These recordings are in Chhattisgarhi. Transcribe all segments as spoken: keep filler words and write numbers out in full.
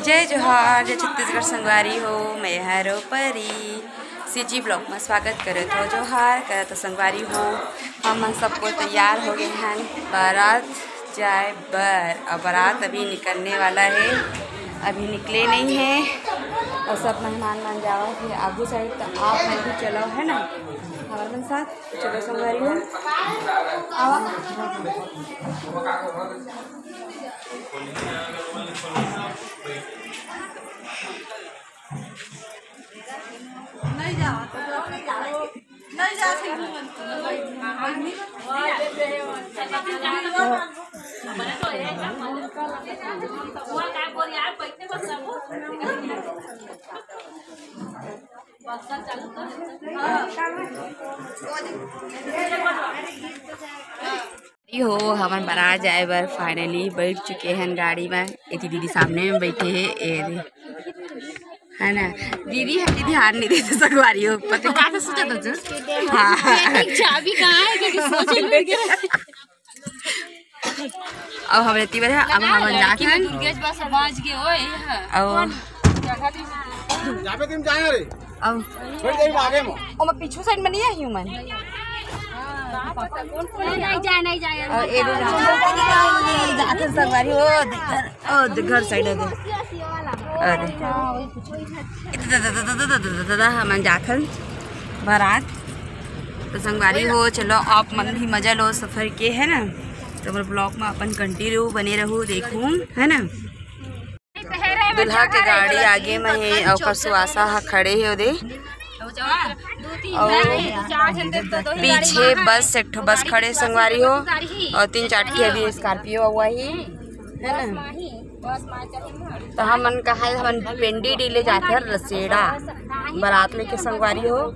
जय जोहार, जय छत्तीसगढ़ संगवारी हो, मैं हरो परी। सीजी ब्लॉग में स्वागत करत हो। जोहार करत हो संगवारी हो। हमन सबको तैयार हो गए हैं बारात जाए बर, और बारात अभी निकलने वाला है, अभी निकले नहीं है। और सब मेहमान मन जावत हे आगू साइड, तो आप मन भी चलो, है ना, हमारे मन साथ। चलो संगवारी हो, आवा। हो, हमन बरात जाए बर finally बैठ चुके हन गाड़ी में। एती दीदी सामने में बैठे हे, ए दे, है ना? दीदी है, दीदी हार नहीं देते संगवारी हो, पता का से सोचा था तू? हाँ। चाबी कहाँ है? क्योंकि सोचे नहीं। अब हमरे तीवर है, अब हम जात हन। दुर्गेश बस बाज के ओए। अब जाबे तुम जाए रे। अब बैठ जाई आगे में। ओ, मैं पीछू साइड में नहीं आई हूँ मैं। नहीं जाए, नहीं जाए। और ए दे जात हन संगवारी हो, ओ दे घर साइड हो। अरे दादा, दादा, हमन जात हन बारात। तो संगवारी हो, चलो आप मन भी मजा लो सफर के, है ना। तो हमर ब्लॉग में अपन कंटिन्यू बने रहू, देखू, है ना। दूल्हा के गाड़ी आगे में हे, ओकर सुवासा ह खड़े हे ओदे। और पीछे बस, एक ठो बस खड़े संगवारी हो, और तीन चार ठे अभी स्कॉर्पियो हुआ ही, है ना। तो हमन कहा, हमन पेंडी डी ले जात हन रसेड़ा, बारात लेके संगवारी हो।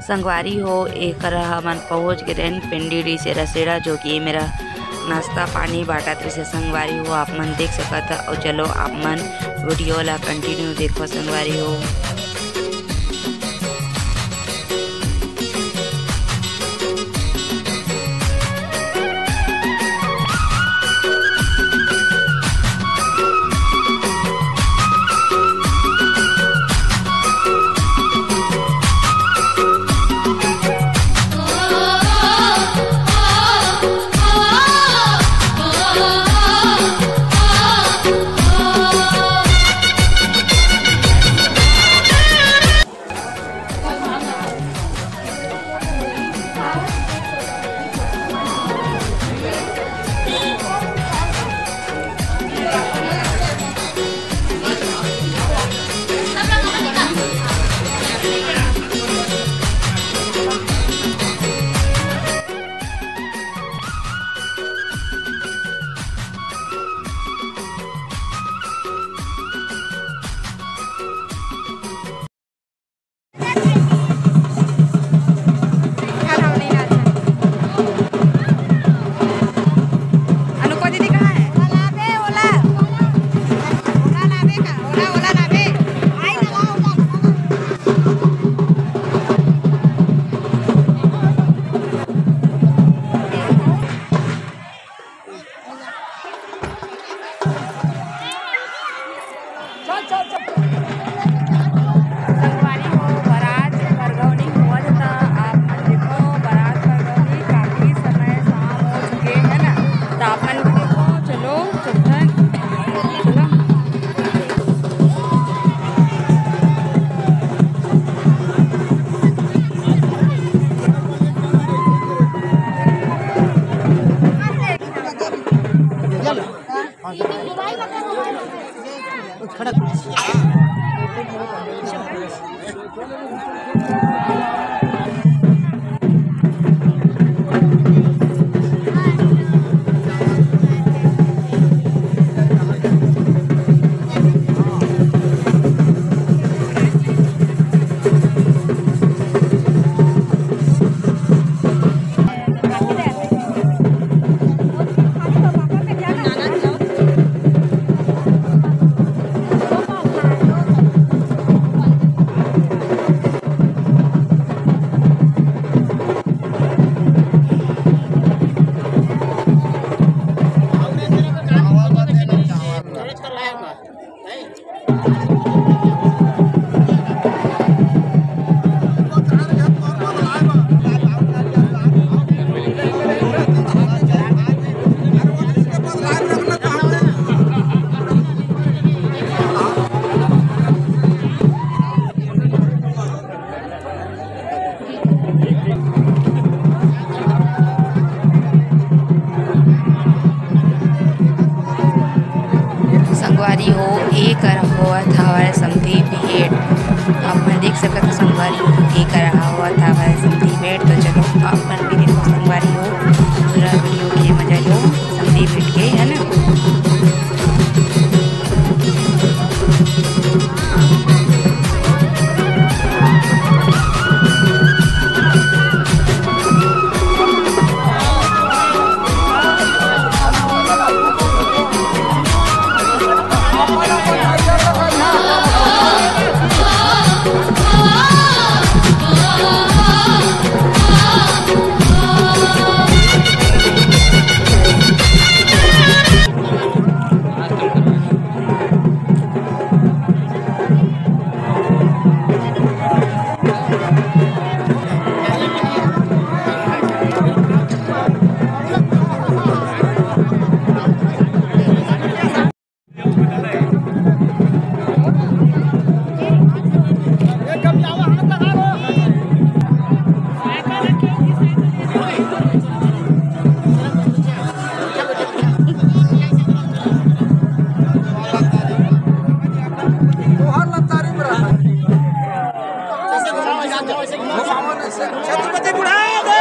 संगवारी हो, एकर हमन पहुँच गे रहेन पेंडी डी से रसेड़ा, जो कि ये मेरा नाश्ता पानी बांटत रहिसे संगवारी हो, आप मन देख सकत ह। और चलो आप मन वीडियो ला कंटिन्यू देखो संगवारी हो। अनुपा दीदी कहाँ है? ओला लाबे, ओला। ओला लाबे का? ओला, ओला लाबे। आई ना, ला, ओला, ओला। संगवारी हो, बारात भरगौनी होवत हे, त आप मन देखो, बारात भरगौनी काफी समय शाम हो चुके हे ना, त आप मन भी देखो, चलो, चलथन, चलो। संगवारी हो, ए कर होवत हवय समधी भेंट। आप मन देख सकत हो संगवारी हो, ए कर होवत हवय समधी भेंट। तो चलो, आप मन भी देखो संगवारी हो, पूरा वीडियो के मजा लो समधी भेंट के, है ना। छत्रपति बुढ़ा दे।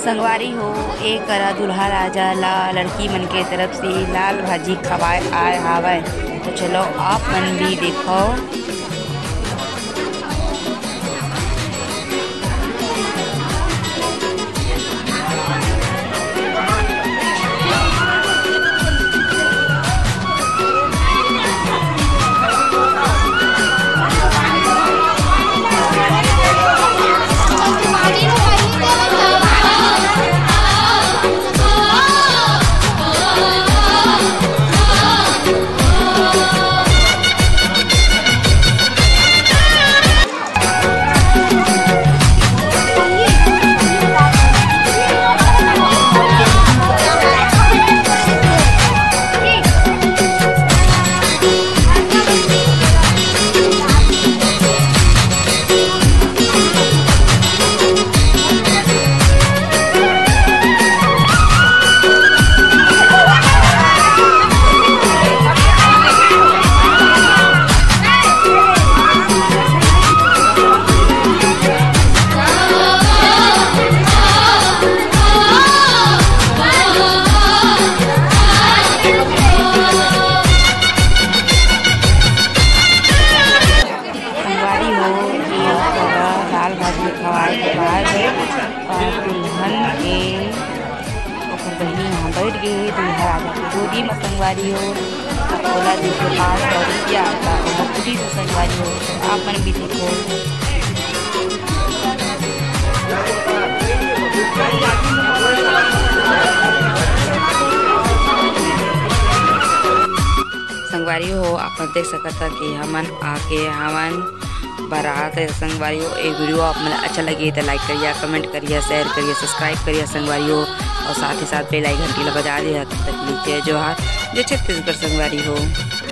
संगवारी हो, ए करा दूल्हा राजा ला लड़की मन के तरफ से लाल भाजी खवाए आए हावय। तो चलो, आप मन भी देखो। संगवारी हो, ये करा दाल भाजी खवाए के बाद, अ, दुल्हन के ओकर बहिनी यहाँ बैठ गई है, दूल्हा राजा के गोदी में संगवारी हो। ओला दे के पाँच सौ रुपया, त ओला खुदी से संगवारी हो। आप मन भी देखो। हो, आप मन देख सकत ह कि हमन आके हमन बारात हे संगवारी हो। ये video आप मन अच्छा लगे त like करिया, comment करिया, share करिया, subscribe करिया संगवारी हो। और साथ ही साथ bell icon घंटी ला बजा दिया। तब तक के लिए जय जोहार, जय छत्तीसगढ़ संगवारी हो।